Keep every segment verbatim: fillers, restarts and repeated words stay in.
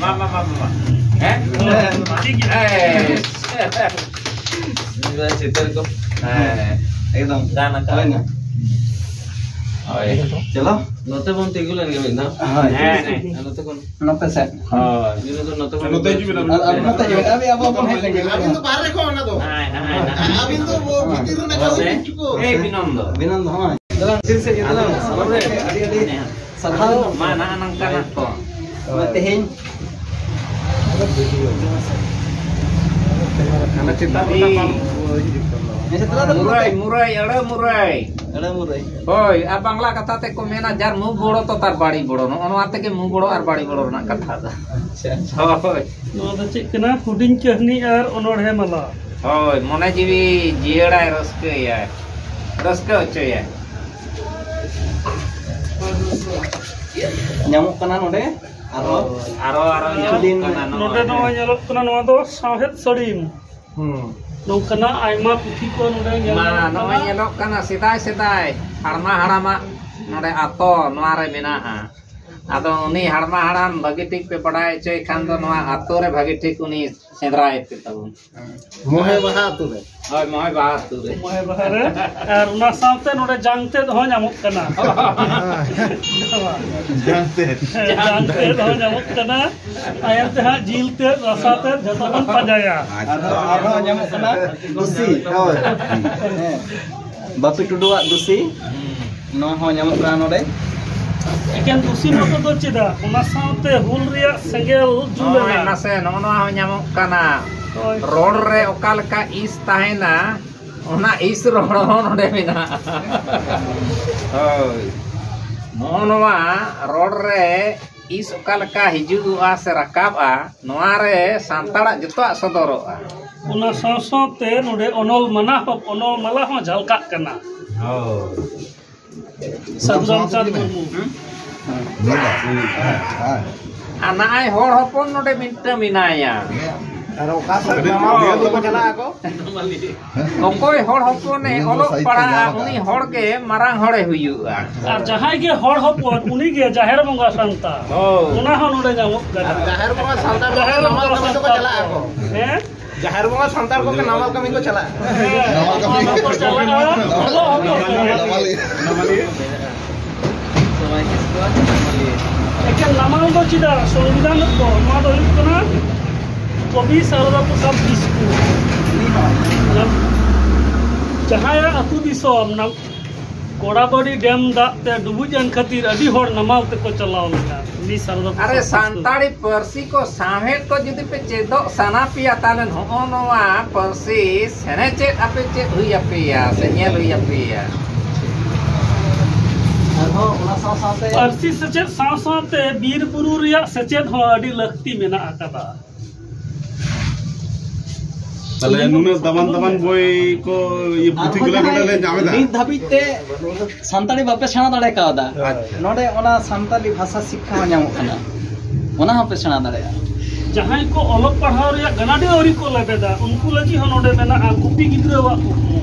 ᱢᱟ, ᱢᱟ, ᱢᱟ, ᱢᱟ, ᱢᱟ᱾ ᱦᱮᱸ? ᱦᱮᱸ᱾ ᱪᱤᱛᱟᱹᱨ ᱠᱚ᱾ ᱦᱮᱸ᱾ ᱮᱠᱫᱚᱢ᱾ ᱜᱟᱱ ᱟᱠᱟᱫ᱾ ᱦᱳᱭ ᱱᱟ᱾ ᱦᱳᱭ᱾ ᱪᱚᱞᱚ᱾ ᱱᱚᱛᱮ ᱵᱚᱱ ᱛᱤᱸᱜᱩ ᱞᱮᱱ ᱜᱮ ᱢᱤᱫ ᱫᱷᱟᱣ᱾ ᱦᱳᱭ᱾ ᱦᱮᱸ, ᱦᱮᱸ᱾ ᱟᱨ ᱱᱚᱛᱮ ᱠᱷᱚᱱ᱾ ᱱᱚᱛᱮ ᱥᱮᱫ᱾ ᱦᱳᱭ᱾ ᱱᱚᱛᱮ ᱦᱤᱡᱩᱜ ᱵᱮᱱ, ᱟᱨ, ᱟᱨ ᱱᱚᱛᱮ ᱦᱤᱡᱩᱜ ᱵᱮᱱ᱾ ᱟᱵᱮᱱ, ᱟᱵᱚ ᱵᱚᱱ ᱦᱮᱡ ᱞᱮᱱ ᱜᱮ᱾ ᱟᱹᱵᱤᱱ ᱫᱚ ᱵᱟᱦᱨᱮ ᱠᱷᱚᱱ ᱚᱱᱟ ᱫᱚ᱾ ᱦᱮᱸ, ᱦᱮᱸ, ᱦᱮᱸ᱾ ᱟᱹᱵᱤᱱ ᱫᱚ ᱵᱷᱤᱛᱤᱨ ᱨᱮᱱᱟᱜ ᱠᱟᱹᱢᱤ ᱵᱤᱱ ᱪᱩᱠᱟᱹᱣᱟ᱾ ᱮᱭ ᱵᱤᱱᱚᱱᱫᱚ᱾ ᱵᱤᱱᱚᱱᱫᱚ, ᱦᱳᱭ᱾ ᱫᱮᱞᱟᱝ, ᱥᱤᱨ ᱥᱮᱫ ᱜᱮ, ᱫᱮᱞᱟᱝ᱾ ᱟᱹᱰᱤ, ᱟᱹᱰᱤ ᱥᱟᱨᱦᱟᱣ᱾ ᱢᱟ, ᱱᱟᱜ ᱱᱚᱝᱠᱟᱱᱟᱜ ᱠᱚ᱾ ᱛᱮᱦᱮᱧ ᱦᱟᱱᱟ ᱪᱮᱛᱟᱱ ᱨᱮ ᱵᱟᱝ ᱦᱤᱡᱩᱜ ᱠᱟᱱ ᱫᱚ᱾ ᱦᱮᱸ, ᱥᱮ ᱛᱟᱞᱟ ᱫᱚ ᱢᱩᱨᱟᱹᱭ, ᱢᱩᱨᱟᱹᱭ, ᱟᱹᱲᱟᱹ ᱢᱩᱨᱟᱹᱭ᱾ ᱟᱹᱲᱟᱹ ᱢᱩᱨᱟᱹᱭ᱾ ᱦᱳᱭ, ᱟᱨ ᱵᱟᱝᱞᱟ ᱠᱟᱛᱷᱟ ᱛᱮ ᱠᱚ ᱢᱮᱱᱟ, "ᱡᱟᱨ ᱢᱩ ᱵᱚᱲᱚ ᱛᱚ ᱛᱟᱨ ᱵᱟᱲᱤ ᱵᱚᱲᱚ᱾" ᱱᱚᱜᱼᱚ ᱱᱚᱣᱟ ᱛᱮᱜᱮ ᱢᱩ ᱵᱚᱲᱚ ᱟᱨ ᱵᱟᱲᱤ ᱵᱚᱲᱚ ᱨᱮᱱᱟᱜ ᱠᱟᱛᱷᱟ ᱫᱚ᱾ ᱟᱪᱪᱷᱟ, ᱟᱪᱪᱷᱟ᱾ ᱦᱳᱭ᱾ ᱱᱚᱣᱟ ᱫᱚ ᱪᱮᱫ ᱠᱟᱱᱟ? ᱦᱩᱰᱤᱧ ᱠᱟᱹᱦᱱᱤ ᱟᱨ ᱚᱱᱚᱬᱦᱮ ᱢᱟᱞᱟ᱾ ᱦᱳᱭ, ᱢᱚᱱᱮ ᱡᱤᱣᱤ ᱡᱤᱭᱟᱹᱲᱟᱭ, ᱨᱟᱹᱥᱠᱟᱹᱭᱟᱭ, ᱨᱟᱹᱥᱠᱟᱹ ᱦᱚᱪᱚᱭᱟᱭ᱾ ᱧᱟᱢᱚᱜ ᱠᱟᱱᱟ ᱱᱚᱰᱮ ᱟᱨᱚ᱾ ᱦᱳᱭ, ᱟᱨᱚ, ᱟᱨᱚ ᱧᱟᱢᱚᱜ ᱠᱤᱪᱷᱩ ᱫᱤᱱ ᱠᱟᱱᱟ ᱱᱚᱜᱼᱚᱭ᱾ ᱱᱚᱰᱮ ᱱᱚᱜᱼᱚᱭ ᱧᱮᱞᱚᱜ ᱠᱟᱱᱟ, ᱱᱚᱣᱟ ᱫᱚ ᱥᱟᱶᱦᱮᱫ ᱥᱟᱹᱲᱤᱢ᱾ ᱦᱩᱸ᱾ ᱱᱚᱝᱠᱟᱱᱟᱜ ᱟᱭᱢᱟ ᱯᱩᱛᱷᱤ ᱠᱚ ᱱᱚᱰᱮ ᱧᱮᱞ ᱢᱟ, ᱧᱟᱢᱚᱜ ᱱᱚᱜᱼᱚᱭ ᱠᱟᱱᱟ᱾ ᱧᱮᱞᱚᱜ ᱠᱟᱱᱟ, ᱥᱮᱫᱟᱭ, ᱥᱮᱫᱟᱭ ᱦᱟᱲᱢᱟ ᱦᱟᱲᱟᱢᱟᱜ ᱱᱚᱰᱮ ᱟᱛᱚ ᱱᱚᱣᱟ ᱨᱮ ᱢᱮᱱᱟᱜᱼᱟ᱾ ᱟᱫᱚ ᱩᱱᱤ ᱦᱟᱲᱢᱟ ᱦᱟᱲᱟᱢ ᱵᱷᱟᱹᱜᱤ ᱴᱷᱤᱠ ᱯᱮ ᱵᱟᱰᱟᱭ ᱦᱚᱪᱚᱭ ᱠᱷᱟᱱ ᱫᱚ ᱱᱚᱣᱟ ᱟᱛᱳ ᱨᱮ ᱵᱷᱟᱹᱜᱤ ᱴᱷᱤᱠ ᱩᱱᱤ ᱥᱮᱸᱫᱽᱨᱟᱭ ᱯᱮ ᱛᱟᱵᱚᱱ᱾ ᱢᱚᱦᱮ ᱵᱟᱦᱟ ᱟᱛᱳ ᱨᱮ᱾ ᱦᱳᱭ, ᱢᱚᱦᱮ ᱵᱟᱦᱟ ᱟᱛᱳ ᱨᱮ᱾ ᱢᱚᱦᱮ ᱵᱟᱦᱟ ᱨᱮ᱾ ᱟᱨ ᱚᱱᱟ ᱥᱟᱶᱛᱮ ᱱᱚᱰᱮ ᱡᱟᱝ ᱛᱮᱫ ᱦᱚᱸ ᱧᱟᱢᱚᱜ ᱠᱟᱱᱟ᱾ ᱡᱟᱝ ᱛᱮᱫ᱾ ᱦᱮᱸ, ᱡᱟᱝ ᱛᱮᱫ ᱦᱚᱸ ᱧᱟᱢᱚᱜ ᱠᱟᱱᱟ᱾ ᱛᱟᱭᱚᱢ ᱛᱮ ᱦᱟᱸᱜ ᱡᱤᱞ ᱛᱮᱫ, ᱨᱟᱥᱟ ᱛᱮᱫ ᱡᱷᱚᱛᱚ ᱵᱚᱱ ᱯᱟᱸᱡᱟᱭᱟ᱾ ᱟᱨᱦᱚᱸ, ᱟᱨᱦᱚᱸ ᱧᱟᱢᱚᱜ ᱠᱟᱱᱟ ᱫᱩᱥᱤ᱾ ᱦᱳᱭ᱾ ᱦᱮᱸ᱾ ᱵᱟᱯᱤ ᱴᱩᱰᱩᱣᱟᱜ ᱫᱩᱥᱤ᱾ ᱱᱚᱣᱟ ᱦᱚᱸ ᱧᱟᱢᱚᱜ ᱠᱟᱱᱟ ᱱᱚᱰᱮ᱾ ᱮᱠᱮᱱ ᱫᱩᱥᱤ ᱢᱚᱛᱚ ᱫᱚ ᱪᱮᱫᱟᱜ? ᱚᱱᱟ ᱥᱟᱶᱛᱮ ᱦᱩᱞ ᱨᱮᱭᱟᱜ ᱥᱮᱸᱜᱮᱞ ᱡᱩᱞ ᱱᱚᱜᱼᱚᱭ ᱮᱱᱟ᱾ ᱱᱟᱥᱮ ᱱᱚᱜᱼᱚ ᱱᱚᱣᱟ ᱦᱚᱸ ᱧᱟᱢᱚᱜ ᱠᱟᱱᱟ᱾ ᱦᱳᱭ᱾ ᱨᱚᱲ ᱨᱮ ᱚᱠᱟ ᱞᱮᱠᱟ ᱤᱥ ᱛᱟᱦᱮᱱᱟ, ᱚᱱᱟ ᱤᱥ ᱨᱚᱲ ᱦᱚᱸ ᱱᱚᱰᱮ ᱢᱮᱱᱟᱜᱼᱟ᱾ ᱦᱳᱭ᱾ ᱱᱚᱜᱼᱚ ᱱᱚᱣᱟ ᱨᱚᱲ ᱨᱮ ᱤᱥ ᱚᱠᱟ ᱞᱮᱠᱟ ᱦᱤᱡᱩᱜᱚᱜᱼᱟ ᱥᱮ ᱨᱟᱠᱟᱵᱼᱟ, ᱱᱚᱣᱟ ᱨᱮ ᱥᱟᱱᱛᱟᱲᱟᱜ ᱡᱚᱛᱚᱣᱟᱜ ᱥᱚᱫᱚᱨᱚᱜᱼᱟ᱾ ᱚᱱᱟ ᱥᱟᱶ ᱥᱟᱶᱛᱮ ᱱᱚᱰᱮ ᱚᱱᱚᱞ ᱢᱟᱱᱟ ᱦᱚᱸ, ᱚᱱᱚᱞ ᱢᱟᱞᱟ ᱦᱚᱸ ᱡᱷᱟᱞᱠᱟᱜ ᱠᱟᱱᱟ᱾ ᱦᱳᱭ᱾ ᱥᱟᱹᱫᱷᱩ ᱨᱟᱢᱪᱟᱸᱫᱽ ᱢᱩᱨᱢᱩ᱾ ᱦᱮᱸ, ᱦᱮᱸ᱾ ᱟᱨ ᱱᱟᱜᱼᱟᱭ ᱦᱚᱲ ᱦᱚᱯᱚᱱ ᱱᱚᱰᱮ ᱢᱤᱫᱴᱟᱝ ᱢᱮᱱᱟᱭᱟ᱾ ᱟᱨ ᱚᱠᱟ ᱥᱮᱫ ᱟᱹᱰᱤ ᱱᱟᱢᱟᱞ ᱱᱟᱢᱟᱞ ᱫᱤᱥᱚᱢ ᱠᱚ ᱪᱟᱞᱟᱜ ᱟᱠᱚ? ᱚᱠᱚᱭ ᱦᱚᱲ ᱦᱚᱯᱚᱱᱮ ᱩᱱᱤ ᱫᱚ ᱚᱞᱚᱜ ᱥᱟᱦᱤᱛᱛᱚ ᱯᱟᱲᱦᱟᱜᱼᱟ, ᱧᱟᱢ ᱟᱠᱟᱫ᱾ ᱩᱱᱤ ᱦᱚᱲ ᱜᱮ ᱢᱟᱨᱟᱝ ᱦᱚᱲᱮ ᱦᱩᱭᱩᱜᱼᱟ᱾ ᱟᱨ ᱡᱟᱦᱟᱸᱭ ᱜᱮ ᱦᱚᱲ ᱦᱚᱯᱚᱱ, ᱩᱱᱤ ᱜᱮ ᱡᱟᱦᱮᱨ ᱵᱚᱸᱜᱟ ᱥᱟᱱᱛᱟᱲ᱾ ᱦᱳᱭ᱾ ᱚᱱᱟ ᱦᱚᱸ ᱱᱚᱰᱮ ᱧᱟᱢᱚᱜ ᱠᱟᱱᱟ᱾ ᱟᱨ ᱡᱟᱦᱮᱨ ᱵᱚᱸᱜᱟ ᱥᱟᱱᱛᱟᱲ ᱠᱚ ᱡᱟᱦᱮᱨ ᱱᱟᱢᱟᱞ ᱵᱚᱸᱜᱟ ᱠᱟᱹᱢᱤ ᱫᱚᱠᱚ ᱥᱟᱱᱛᱟᱲ ᱪᱟᱞᱟᱜ ᱠᱚ᱾ ᱟᱠᱚ᱾ ᱦᱮᱸ? ᱡᱟᱦᱮᱨ ᱵᱚᱸᱜᱟ ᱥᱟᱱᱛᱟᱲ ᱠᱚᱜᱮ ᱱᱟᱢᱟᱞ ᱠᱟᱹᱢᱤ ᱠᱚ ᱪᱟᱞᱟᱜᱼᱟ᱾ ᱦᱮᱸ, ᱱᱟᱢᱟᱞ ᱠᱟᱹᱢᱤ᱾ ᱱᱟᱢᱟᱞ ᱠᱚ ᱪᱟᱞᱟᱜᱼᱟ᱾ ᱱᱟᱢᱟᱞ᱾ ᱚᱞᱚᱜ ᱦᱚᱸᱠᱚ ᱪᱟᱞᱟᱜᱼᱟ᱾ ᱱᱟᱢᱟᱞᱤᱭᱟᱹ᱾ ᱱᱟᱢᱟᱞᱤᱭᱟᱹ᱾ ᱮᱠᱮᱱ ᱱᱟᱢᱟᱞ ᱫᱚ ᱪᱮᱫᱟᱜ? ᱥᱚᱝᱵᱤᱫᱷᱟᱱ ᱫᱚ ᱱᱚᱣᱟ ᱫᱚ ᱦᱩᱭᱩᱜ ᱠᱟᱱᱟ ᱠᱚᱵᱤ ᱥᱟᱨᱚᱫᱟ ᱯᱨᱚᱥᱟᱫᱽ ᱠᱤᱥᱠᱩ᱾ ᱡᱟᱦᱟᱸᱭᱟᱜ ᱟᱹᱛᱩ ᱫᱤᱥᱚᱢ ᱱᱟᱢ-, ᱜᱚᱲᱟᱵᱟᱲᱤ ᱰᱮᱢ ᱫᱟᱜ ᱛᱮ ᱰᱩᱵᱩᱡ ᱮᱱ ᱠᱷᱟᱹᱛᱤᱨ ᱟᱹᱰᱤ ᱦᱚᱲ ᱱᱟᱢᱟᱞ ᱛᱮᱠᱚ ᱪᱟᱞᱟᱣ ᱞᱮᱱᱟ᱾ ᱩᱱᱤ ᱥᱟᱨᱚᱫᱟ ᱯᱨᱚᱥᱟᱫᱽ ᱟᱨᱮ, ᱠᱤᱥᱠᱩ᱾ ᱥᱟᱱᱛᱟᱲᱤ ᱯᱟᱹᱨᱥᱤ ᱠᱚ ᱥᱟᱶᱦᱮᱫ ᱠᱚ ᱡᱩᱫᱤ ᱯᱮ ᱪᱮᱫᱚᱜ ᱥᱟᱱᱟ ᱯᱮᱭᱟ, ᱛᱟᱦᱞᱮ ᱱᱚᱜᱼᱚ ᱱᱚᱣᱟ ᱯᱟᱹᱨᱥᱤ ᱥᱮᱱᱮᱪᱮᱫ ᱟᱯᱮ ᱪᱮᱫ ᱦᱩᱭ ᱟᱯᱮᱭᱟ ᱥᱮ ᱧᱮᱞ ᱦᱩᱭ ᱟᱯᱮᱭᱟ? ᱟᱨᱦᱚᱸ ᱚᱱᱟ ᱥᱟᱶ ᱥᱟᱶᱛᱮ ᱯᱟᱹᱨᱥᱤ ᱥᱮᱪᱮᱫ ᱥᱟᱶ ᱥᱟᱶᱛᱮ ᱵᱤᱨ ᱵᱩᱨᱩ ᱨᱮᱭᱟᱜ ᱥᱮᱪᱮᱫ ᱦᱚᱸ ᱟᱹᱰᱤ ᱞᱟᱹᱠᱛᱤ ᱢᱮᱱᱟᱜ ᱟᱠᱟᱫᱟ᱾ ᱛᱟᱦᱞᱮ ᱱᱩᱱᱟᱹᱜ ᱫᱟᱢᱟᱱ ᱫᱟᱢᱟᱱ ᱵᱳᱭ ᱠᱚ, ᱤᱭᱟᱹ, ᱯᱩᱛᱷᱤ ᱠᱚ ᱱᱚᱰᱮ ᱞᱮ ᱧᱟᱢ ᱮᱫᱟ᱾ ᱱᱤᱛ ᱫᱷᱟᱹᱵᱤᱡ ᱛᱮ ᱥᱟᱱᱛᱟᱲᱤ ᱵᱟᱯᱮ ᱥᱮᱬᱟ ᱫᱟᱲᱮ ᱠᱟᱣᱫᱟ᱾ ᱟᱪᱪᱷᱟ᱾ ᱱᱚᱰᱮ ᱚᱱᱟ ᱥᱟᱱᱛᱟᱲᱤ ᱵᱷᱟᱥᱟ ᱥᱤᱠᱠᱷᱟ ᱦᱚᱸ ᱧᱟᱢᱚᱜ ᱠᱟᱱᱟ, ᱚᱱᱟ ᱦᱚᱸᱯᱮ ᱥᱮᱬᱟ ᱫᱟᱲᱮᱭᱟᱜᱼᱟ᱾ ᱡᱟᱦᱟᱸᱭ ᱠᱚ ᱚᱞᱚᱜ ᱯᱟᱲᱦᱟᱣ ᱨᱮᱭᱟᱜ ᱜᱟᱱᱟᱰᱤ ᱟᱹᱣᱨᱤ ᱠᱚ ᱞᱮᱵᱮᱫᱟ, ᱩᱱᱠᱩ ᱞᱟᱹᱜᱤᱫ ᱦᱚᱸ ᱱᱚᱰᱮ ᱢᱮᱱᱟᱜᱼᱟ ᱜᱩᱯᱤ ᱜᱤᱫᱽᱨᱟᱹᱣᱟᱜ ᱠᱩᱠᱢᱩ,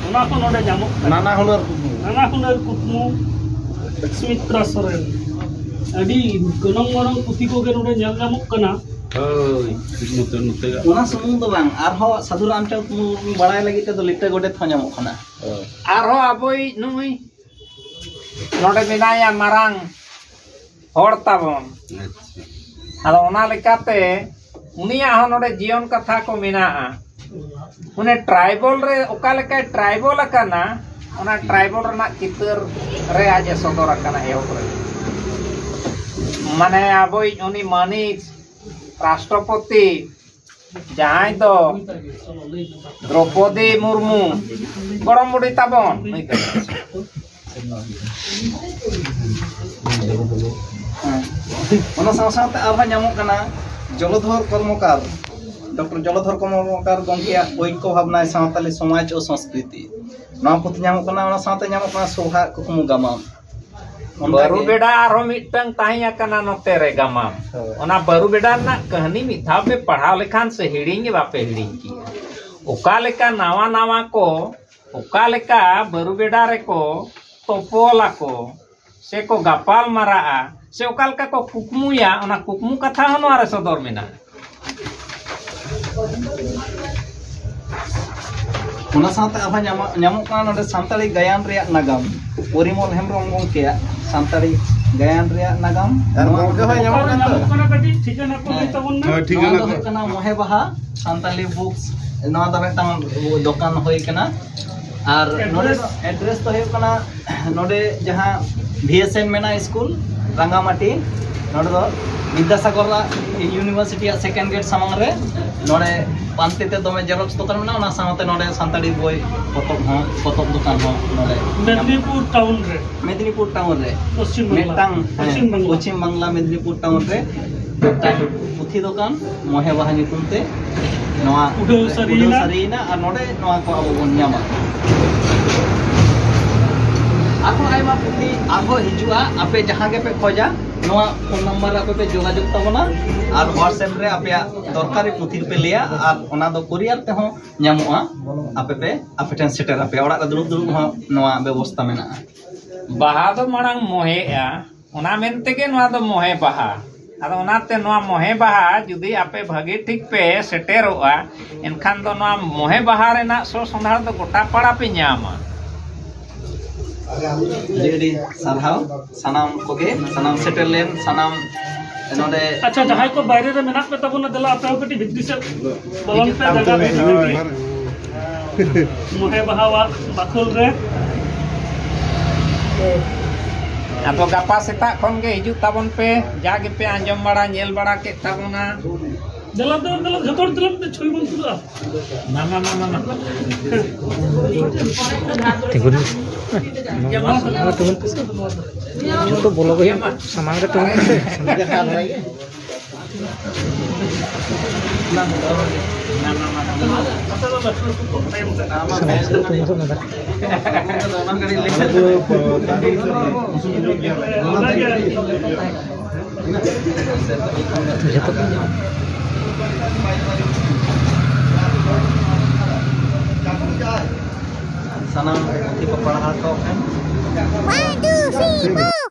ᱚᱱᱟ ᱦᱚᱸ ᱱᱚᱰᱮ ᱧᱟᱢᱚᱜ ᱠᱟᱱᱟ᱾ ᱱᱟᱱᱟ ᱦᱩᱱᱟᱹᱨ ᱠᱩᱠᱢᱩ᱾ ᱱᱟᱱᱟ ᱦᱩᱱᱟᱹᱨ ᱠᱩᱠᱢᱩ, ᱥᱩᱢᱤᱛᱨᱟ ᱥᱚᱨᱮᱱ᱾ ᱟᱹᱰᱤ ᱜᱚᱱᱚᱝ ᱜᱚᱱᱚᱝ ᱯᱩᱛᱷᱤ ᱠᱚᱜᱮ ᱱᱚᱰᱮ ᱧᱮᱞ ᱧᱟᱢᱚᱜ ᱠᱟᱱᱟ᱾ ᱦᱳᱭ, ᱱᱚᱛᱮ, ᱱᱚᱛᱮ ᱜᱮ᱾ ᱚᱱᱟ ᱥᱩᱢᱩᱝ ᱫᱚ ᱵᱟᱝ, ᱟᱨᱦᱚᱸ ᱥᱟᱹᱫᱷᱩ ᱨᱟᱢᱪᱟᱸᱫᱽ ᱢᱩᱨᱢᱩ ᱵᱟᱲᱟᱭ ᱞᱟᱹᱜᱤᱫ ᱛᱮᱫᱚ ᱞᱤᱴᱟᱹ ᱜᱚᱰᱮᱛ ᱦᱚᱸ ᱧᱟᱢᱚᱜ ᱠᱟᱱᱟ᱾ ᱦᱳᱭ᱾ ᱟᱨᱦᱚᱸ ᱟᱵᱚᱭᱤᱡ ᱱᱩᱭ ᱱᱚᱰᱮ ᱢᱮᱱᱟᱭᱟ ᱢᱟᱨᱟᱝ ᱦᱚᱲ ᱛᱟᱵᱚᱱ᱾ ᱟᱪᱪᱷᱟ᱾ ᱟᱫᱚ ᱚᱱᱟ ᱞᱮᱠᱟᱛᱮ ᱩᱱᱤᱭᱟᱜ ᱦᱚᱸ ᱱᱚᱰᱮ ᱡᱤᱭᱚᱱ ᱠᱟᱛᱷᱟ ᱠᱚ ᱢᱮᱱᱟᱜᱼᱟ᱾ ᱩᱱᱤ ᱴᱨᱟᱭᱵᱚᱞ ᱨᱮ ᱚᱠᱟ ᱞᱮᱠᱟᱭ ᱴᱨᱟᱭᱵᱚᱞ ᱟᱠᱟᱱᱟ, ᱚᱱᱟ ᱴᱨᱟᱭᱵᱚᱞ ᱨᱮᱱᱟᱜ ᱪᱤᱛᱟᱹᱨ ᱨᱮ ᱟᱡ ᱮ ᱥᱚᱫᱚᱨ ᱟᱠᱟᱱᱟ ᱮᱦᱚᱵ ᱨᱮ᱾ ᱢᱟᱱᱮ ᱟᱵᱚᱭᱤᱡ ᱩᱱᱤ ᱢᱟᱹᱱᱤᱡ ᱨᱟᱥᱴᱨᱚᱯᱚᱛᱤ ᱡᱟᱦᱟᱸᱭ ᱫᱚ ᱫᱨᱚᱯᱚᱫᱤ ᱢᱩᱨᱢᱩ, ᱜᱚᱲᱚᱢ ᱵᱩᱰᱷᱤ ᱛᱟᱵᱚᱱ᱾ ᱦᱮᱸ᱾ ᱚᱱᱟ ᱥᱟᱶ ᱥᱟᱶᱛᱮ ᱟᱨᱦᱚᱸ ᱧᱟᱢᱚᱜ ᱠᱟᱱᱟ ᱡᱚᱞᱚᱫᱷᱚᱨ ᱠᱚᱨᱢᱚᱠᱟᱨ, ᱰᱚᱠᱴᱚᱨ ᱡᱚᱞᱚᱫᱷᱚᱨ ᱠᱚᱨᱢᱚᱠᱟᱨ ᱜᱚᱢᱠᱮᱭᱟᱜ ᱳᱭᱠᱚ ᱵᱷᱟᱵᱽᱱᱟᱭ ᱥᱟᱶᱛᱟᱞᱤ ᱥᱚᱢᱟᱡᱽ ᱳ ᱥᱚᱸᱥᱠᱨᱤᱛᱤ᱾ ᱱᱚᱣᱟ ᱯᱩᱛᱷᱤ ᱧᱟᱢᱚᱜ ᱠᱟᱱᱟ᱾ ᱚᱱᱟ ᱥᱟᱶᱛᱮ ᱧᱟᱢᱚᱜ ᱠᱟᱱᱟ ᱥᱚᱵᱷᱟ ᱠᱩᱠᱢᱩ ᱜᱟᱢᱟᱢ᱾ ᱚᱱᱠᱟ ᱵᱟᱹᱨᱩ ᱜᱮ᱾ ᱵᱮᱰᱟ ᱟᱨᱦᱚᱸ ᱢᱤᱫᱴᱟᱝ ᱛᱟᱦᱮᱸ ᱟᱠᱟᱱᱟ ᱱᱚᱛᱮ ᱨᱮ ᱜᱟᱢᱟᱢ᱾ ᱦᱳᱭ᱾ ᱚᱱᱟ ᱵᱟᱹᱨᱩ ᱵᱮᱰᱟ ᱨᱮᱱᱟᱜ ᱠᱟᱹᱦᱱᱤ ᱢᱤᱫ ᱫᱷᱟᱣ ᱯᱮ ᱯᱟᱲᱦᱟᱣ ᱞᱮᱠᱷᱟᱱ ᱥᱮ ᱦᱤᱲᱤᱧ ᱜᱮ ᱵᱟᱯᱮ ᱦᱤᱲᱤᱧ ᱠᱮᱭᱟ᱾ ᱚᱠᱟ ᱞᱮᱠᱟ ᱱᱟᱣᱟ ᱱᱟᱣᱟ ᱠᱚ, ᱚᱠᱟ ᱞᱮᱠᱟ ᱵᱟᱹᱨᱩ ᱵᱮᱰᱟ ᱨᱮᱠᱚ ᱛᱚᱯᱚᱞ ᱟᱠᱚ, ᱥᱮ ᱠᱚ ᱜᱟᱯᱟᱞ ᱢᱟᱨᱟᱜᱼᱟ, ᱥᱮ ᱚᱠᱟ ᱞᱮᱠᱟ ᱠᱚ ᱠᱩᱠᱢᱩᱭᱟ, ᱚᱱᱟ ᱠᱩᱠᱢᱩ ᱠᱟᱛᱷᱟ ᱦᱚᱸ ᱱᱚᱣᱟ ᱨᱮ ᱥᱚᱫᱚᱨ ᱢᱮᱱᱟᱜᱼᱟ᱾ ᱚᱱᱟ ᱥᱟᱶᱛᱮ ᱟᱨᱦᱚᱸ ᱧᱟᱢᱚᱜ, ᱧᱟᱢᱚᱜ ᱠᱟᱱᱟ ᱱᱚᱰᱮ ᱥᱟᱱᱛᱟᱲᱤ ᱜᱟᱭᱟᱱ ᱨᱮᱭᱟᱜ ᱱᱟᱜᱟᱢ, ᱯᱚᱨᱤᱢᱚᱞ ᱦᱮᱢᱵᱨᱚᱢ ᱜᱚᱢᱠᱮᱭᱟᱜ ᱥᱟᱱᱛᱟᱲᱤ ᱜᱟᱭᱟᱱ ᱨᱮᱭᱟᱜ ᱱᱟᱜᱟᱢ᱾ ᱟᱨ ᱱᱚᱣᱟ ᱜᱚᱢᱠᱮ ᱦᱚᱸᱭ ᱧᱟᱢᱚᱜ ᱠᱟᱱ ᱫᱚ᱾ ᱧᱟᱢᱚᱜ ᱠᱟᱱᱟ, ᱠᱟᱹᱴᱤᱡ ᱴᱷᱤᱠᱟᱹᱱᱟ ᱠᱚ ᱞᱟᱹᱭ ᱦᱮᱸ᱾ ᱛᱟᱵᱚᱱ ᱢᱮ᱾ ᱦᱳᱭ, ᱴᱷᱤᱠ ᱱᱚᱣᱟ ᱜᱮᱭᱟ᱾ ᱫᱚ ᱦᱩᱭᱩᱜ ᱠᱟᱱᱟ ᱢᱚᱦᱮ ᱵᱟᱦᱟ ᱥᱟᱱᱛᱟᱞᱤ ᱵᱩᱠᱥ᱾ ᱱᱚᱣᱟ ᱫᱚ ᱢᱤᱫᱴᱟᱝ ᱫᱚᱠᱟᱱ ᱦᱩᱭ ᱠᱟᱱᱟ᱾ ᱟᱨ ᱱᱚᱰᱮ ᱫᱚ ᱮᱰᱨᱮᱥ ᱫᱚ ᱦᱩᱭᱩᱜ ᱠᱟᱱᱟ, ᱱᱚᱰᱮ ᱡᱟᱦᱟᱸ ᱵᱷᱤ ᱮᱥ ᱮᱱ ᱢᱮᱱᱟᱜᱼᱟ ᱥᱠᱩᱞ ᱨᱟᱸᱜᱟᱢᱟᱴᱤ, ᱱᱚᱰᱮ ᱫᱚ ᱵᱤᱫᱽᱫᱟᱥᱟᱜᱚᱨ ᱤᱭᱩᱱᱤᱵᱷᱟᱨᱥᱤᱴᱤ ᱭᱟᱜ ᱥᱮᱠᱮᱱᱰ ᱜᱮᱴ ᱥᱟᱢᱟᱝ ᱨᱮ᱾ ᱱᱚᱰᱮ ᱯᱟᱱᱛᱮ ᱛᱮ ᱫᱚᱢᱮ ᱡᱮᱨᱚᱠᱥ ᱫᱚᱠᱟᱱ ᱢᱮᱱᱟᱜᱼᱟ, ᱚᱱᱟ ᱥᱟᱶᱛᱮ ᱱᱚᱰᱮ ᱥᱟᱱᱛᱟᱲᱤ ᱵᱳᱭ ᱯᱚᱛᱚᱵ ᱦᱚᱸ, ᱯᱚᱛᱚᱵ ᱫᱚᱠᱟᱱ ᱦᱚᱸ ᱱᱚᱰᱮ ᱧᱟᱢᱚᱜᱼᱟ᱾ ᱢᱮᱫᱽᱱᱤᱯᱩᱨ ᱴᱟᱣᱩᱱ ᱨᱮ᱾ ᱢᱮᱫᱽᱱᱤᱯᱩᱨ ᱴᱟᱣᱩᱱ ᱨᱮ ᱯᱚᱥᱪᱤᱢ ᱵᱟᱝᱞᱟ᱾ ᱢᱤᱫᱴᱟᱝ, ᱦᱮᱸ, ᱯᱚᱥᱪᱤᱢ ᱵᱟᱝᱞᱟ᱾ ᱯᱚᱥᱪᱤᱢ ᱵᱟᱝᱞᱟ ᱢᱮᱫᱽᱱᱤᱯᱩᱨ ᱴᱟᱣᱩᱱ ᱨᱮ ᱢᱤᱫᱴᱟᱝ ᱯᱩᱛᱷᱤ ᱫᱚᱠᱟᱱ ᱢᱚᱦᱮ ᱵᱟᱦᱟ ᱧᱩᱛᱩᱢ ᱛᱮ ᱱᱚᱣᱟ ᱩᱰᱷᱟᱹᱣ ᱩᱰᱷᱟᱹᱣ ᱥᱟᱹᱨᱤᱭᱮᱱᱟ᱾ ᱥᱟᱹᱨᱤᱭᱮᱱᱟ ᱟᱨ ᱱᱚᱰᱮ ᱱᱚᱣᱟ ᱠᱚ ᱟᱵᱚ ᱵᱚᱱ ᱧᱟᱢᱟ᱾ ᱟᱨᱦᱚᱸ ᱟᱭᱢᱟ ᱯᱩᱛᱷᱤ ᱟᱨᱦᱚᱸ ᱦᱤᱡᱩᱜᱼᱟ, ᱟᱯᱮ ᱡᱟᱦᱟᱸ ᱜᱮᱯᱮ ᱠᱷᱚᱡᱟ, ᱱᱚᱣᱟ ᱯᱷᱳᱱ ᱱᱟᱢᱵᱟᱨ ᱨᱮ ᱟᱯᱮ ᱯᱮ ᱡᱳᱜᱟᱡᱳᱜᱽ ᱛᱟᱵᱚᱱᱟ ᱟᱨ WhatsApp ᱨᱮ ᱟᱯᱮᱭᱟᱜ ᱫᱚᱨᱠᱟᱨᱤ ᱯᱩᱛᱷᱤ ᱯᱮ ᱞᱟᱹᱭᱟ ᱟᱨ ᱚᱱᱟ ᱫᱚ ᱠᱩᱨᱤᱭᱟᱨ ᱛᱮᱦᱚᱸ ᱧᱟᱢᱚᱜᱼᱟ᱾ ᱟᱯᱮ ᱯᱮ, ᱟᱯᱮ ᱴᱷᱮᱱ ᱥᱮᱴᱮᱨ, ᱟᱯᱮᱭᱟᱜ ᱚᱲᱟᱜ ᱨᱮ ᱫᱩᱲᱩᱵ ᱫᱩᱲᱩᱵ ᱦᱚᱸ ᱱᱚᱣᱟ ᱵᱮᱵᱚᱥᱛᱟ ᱢᱮᱱᱟᱜᱼᱟ᱾ ᱵᱟᱦᱟ ᱫᱚ ᱢᱟᱲᱟᱝ ᱢᱚᱦᱮᱜᱼᱟ, ᱚᱱᱟ ᱢᱮᱱ ᱛᱮᱜᱮ ᱱᱚᱣᱟ ᱫᱚ ᱢᱚᱦᱮ ᱵᱟᱦᱟ᱾ ᱟᱫᱚ ᱚᱱᱟᱛᱮ ᱱᱚᱣᱟ ᱢᱚᱦᱮ ᱵᱟᱦᱟ ᱡᱩᱫᱤ ᱟᱯᱮ ᱵᱷᱟᱹᱜᱤ ᱴᱷᱤᱠ ᱯᱮ ᱥᱮᱴᱮᱨᱚᱜᱼᱟ, ᱮᱱᱠᱷᱟᱱ ᱫᱚ ᱱᱚᱣᱟ ᱢᱚᱦᱮ ᱵᱟᱦᱟ ᱨᱮᱱᱟᱜ ᱥᱚ ᱥᱚᱸᱫᱷᱟᱲ ᱫᱚ ᱜᱚᱴᱟ ᱯᱟᱲᱟ ᱯᱮ ᱧᱟᱢᱟ᱾ ᱟᱹᱰᱤ ᱟᱹᱰᱤ ᱥᱟᱨᱦᱟᱣ ᱥᱟᱱᱟᱢ ᱠᱚᱜᱮ, ᱥᱟᱱᱟᱢ ᱥᱮᱴᱮᱨ ᱞᱮᱱ ᱥᱟᱱᱟᱢ ᱱᱚᱰᱮ᱾ ᱟᱪᱪᱷᱟ, ᱡᱟᱦᱟᱸᱭ ᱠᱚ ᱵᱟᱭᱨᱮ ᱨᱮ ᱢᱮᱱᱟᱜ ᱯᱮ ᱛᱟᱵᱚᱱᱟ, ᱫᱮᱞᱟ ᱟᱯᱮ ᱦᱚᱸ ᱠᱟᱹᱴᱤᱡ ᱵᱷᱤᱛᱨᱤ ᱥᱮᱫ ᱵᱚᱞᱚᱱ ᱯᱮ, ᱡᱟᱭᱜᱟ ᱵᱷᱤᱛᱨᱤ ᱠᱟᱹᱴᱤᱡ᱾ ᱢᱚᱦᱮ ᱵᱟᱦᱟᱣᱟᱜ ᱵᱟᱠᱷᱳᱞ ᱨᱮ᱾ ᱟᱫᱚ ᱜᱟᱯᱟ ᱥᱮᱛᱟᱜ ᱠᱷᱚᱱ ᱜᱮ ᱦᱤᱡᱩᱜ ᱛᱟᱵᱚᱱ ᱯᱮ, ᱡᱟ ᱜᱮᱯᱮ ᱟᱸᱡᱚᱢ ᱵᱟᱲᱟ, ᱧᱮᱞ ᱵᱟᱲᱟ ᱠᱮᱫ ᱛᱟᱵᱚᱱᱟ᱾ ᱫᱮᱞᱟ ᱫᱚ, ᱫᱮᱞᱟ, ᱡᱷᱚᱛᱚ ᱦᱚᱲ ᱫᱮᱞᱟ ᱢᱤᱫᱴᱮᱱ ᱪᱷᱚᱵᱤ ᱵᱚᱱ ᱛᱩᱞᱟᱹᱜᱼᱟ᱾ ᱢᱟ, ᱢᱟ, ᱢᱟ, ᱢᱟ, ᱢᱟ᱾ ᱛᱤᱸᱜᱩᱱ ᱢᱮ᱾ ᱱᱚᱣᱟ ᱥᱟᱢᱟᱝ ᱨᱮ ᱛᱤᱸᱜᱩᱱ ᱯᱮᱥᱮ᱾ ᱡᱚᱛᱚ ᱵᱚᱞᱚ ᱜᱮ ᱦᱩᱭᱩᱜᱼᱟ᱾ ᱥᱟᱢᱟᱝ ᱨᱮ ᱛᱤᱸᱜᱩᱱ ᱯᱮᱥᱮ᱾ ᱥᱟᱱᱟᱢ ᱯᱩᱛᱷᱤ ᱠᱚ ᱯᱟᱲᱦᱟᱣ ᱠᱚ ᱠᱷᱟᱱ᱾ One, two, three, four.